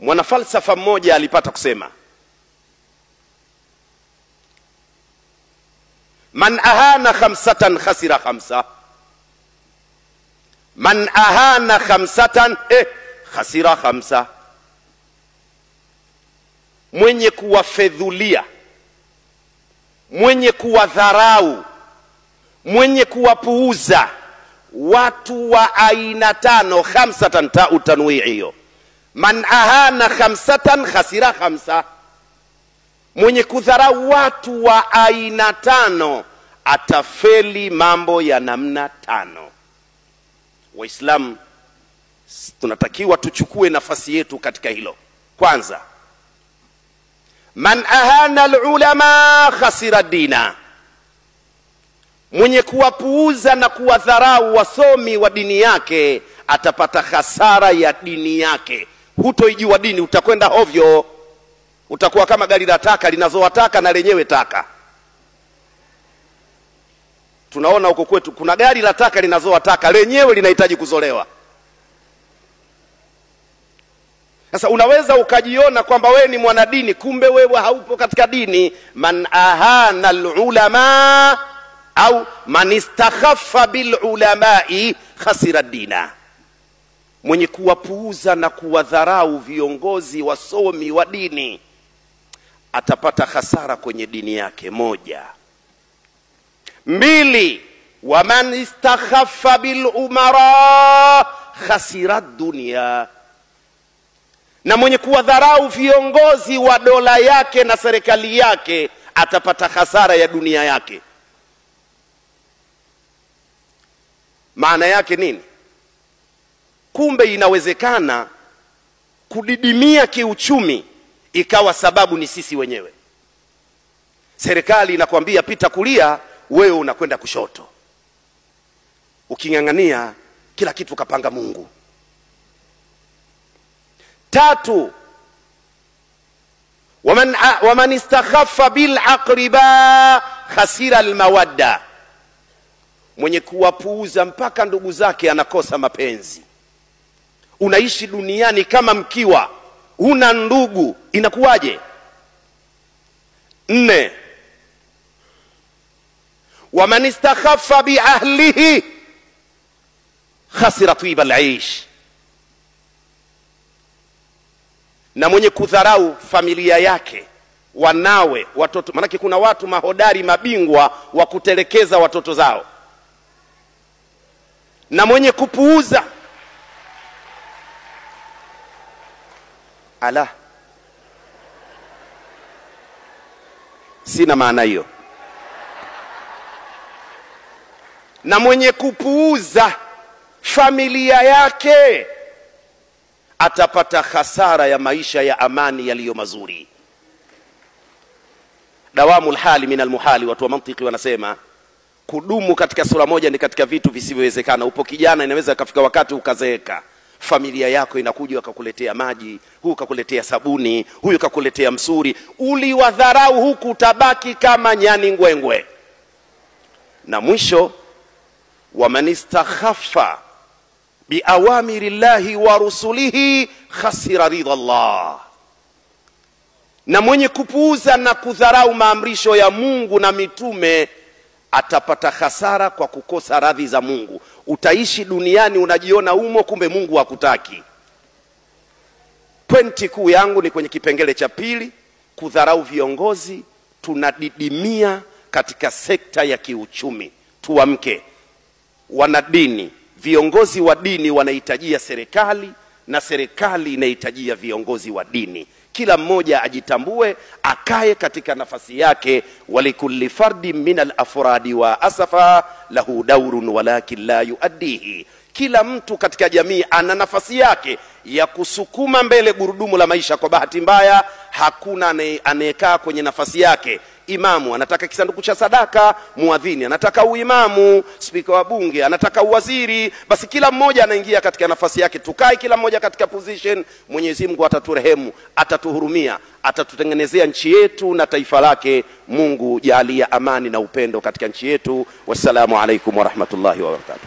Mwanafalsafa mmoja alipata kusema, man ahana khamsatan khasira khamsa. Man ahana khamsatan khasira khamsa. Mwenye kuwafedhulia, mwenye kuwadharau, mwenye kuwapuuza watu wa aina tano, khamsatan ta utanwii hiyo. Man ahana khamsatan khasira khamsa. Mwenye kudharau watu wa aina tano atafeli mambo ya namna tano. Waislamu tunatakiwa tuchukue nafasi yetu katika hilo. Kwanza, man ahana alulama khasira dina. Mwenye kuwapuuza na kuwadharau wasomi wa dini yake atapata hasara ya dini yake. Hutoijua dini, utakwenda ovyo. Utakuwa kama gari la taka linazoa taka na lenyewe taka. Tunaona huko kwetu kuna gari la taka linazoa taka, lenyewe linahitaji kuzolewa. Sasa unaweza ukajiona kwamba wewe ni mwanadini, kumbe wewe haupo katika dini. Man ahana alulama au man istakhaffa bil ulamai khasira dina. Mwenye kuwapuuza na kuwadharau viongozi wasomi wa dini atapata hasara kwenye dini yake. Moja. Mbili, waman istakhaffa bil umara khasira dunia. Na mwenye kuwadharau viongozi wa dola yake na serikali yake atapata hasara ya dunia yake. Maana yake nini? Kumbe inawezekana kudidimia kiuchumi ikawa sababu ni sisi wenyewe. Serikali inakwambia pita kulia, wewe unakwenda kushoto. Uking'ang'ania kila kitu kapanga Mungu. Tatu, waman istakhaffa bil aqriba khasira al mawadda. Mwenye kuwapuuza mpaka ndugu zake anakosa mapenzi. Unaishi duniani kama mkiwa, huna ndugu, inakuwaje? Nne, waman istakhaffa bi ahlihi khasira tiba al-aish. Na mwenye kudharau familia yake, wanawe, watoto. Manake kuna watu mahodari mabingwa wa kutelekeza watoto zao. Na mwenye kupuuza, ala, sina maana hiyo. Na mwenye kupuuza familia yake atapata hasara ya maisha ya amani yaliyo mazuri. Dawamul hali minal muhali, watu wa mantiki wanasema kudumu katika sura moja ni katika vitu visivyowezekana. Upo kijana, inaweza kafika wakati ukazeeka. Familia yako inakuja wakakuletea maji, huyu kakuletea sabuni, huyu kakuletea msuri. Uliwadharau huku utabaki kama nyani ngwengwe. Na mwisho, waman istakhaffa bi awamirillahi wa rusulihi khasira ridha Allah. Na mwenye kupuuza na kudharau maamrisho ya Mungu na mitume atapata hasara kwa kukosa radhi za Mungu. Utaishi duniani unajiona umo, kumbe Mungu hakutaki. Pointi kuu yangu ni kwenye kipengele cha pili, kudharau viongozi. Tunadidimia katika sekta ya kiuchumi. Tuamke. Wanadini, viongozi wa dini wanahitajia serikali na serikali inahitajia viongozi wa dini. Kila mmoja ajitambue, akae katika nafasi yake. Walikulli fardi minal afradi wa asafa lahu daurun walakin la yuaddihi. Kila mtu katika jamii ana nafasi yake ya kusukuma mbele gurudumu la maisha. Kwa bahati mbaya hakuna anayekaa kwenye nafasi yake. Imamu anataka kisanduku cha sadaka, muadhini anataka uimamu, spika wa bunge anataka uwaziri. Basi kila mmoja anaingia katika nafasi yake. Tukae kila mmoja katika position. Mwenyezi Mungu ataturehemu, atatuhurumia, atatutengenezea nchi yetu na taifa lake. Mungu jalia amani na upendo katika nchi yetu. Wassalamu alaikum warahmatullahi wabarakatuh.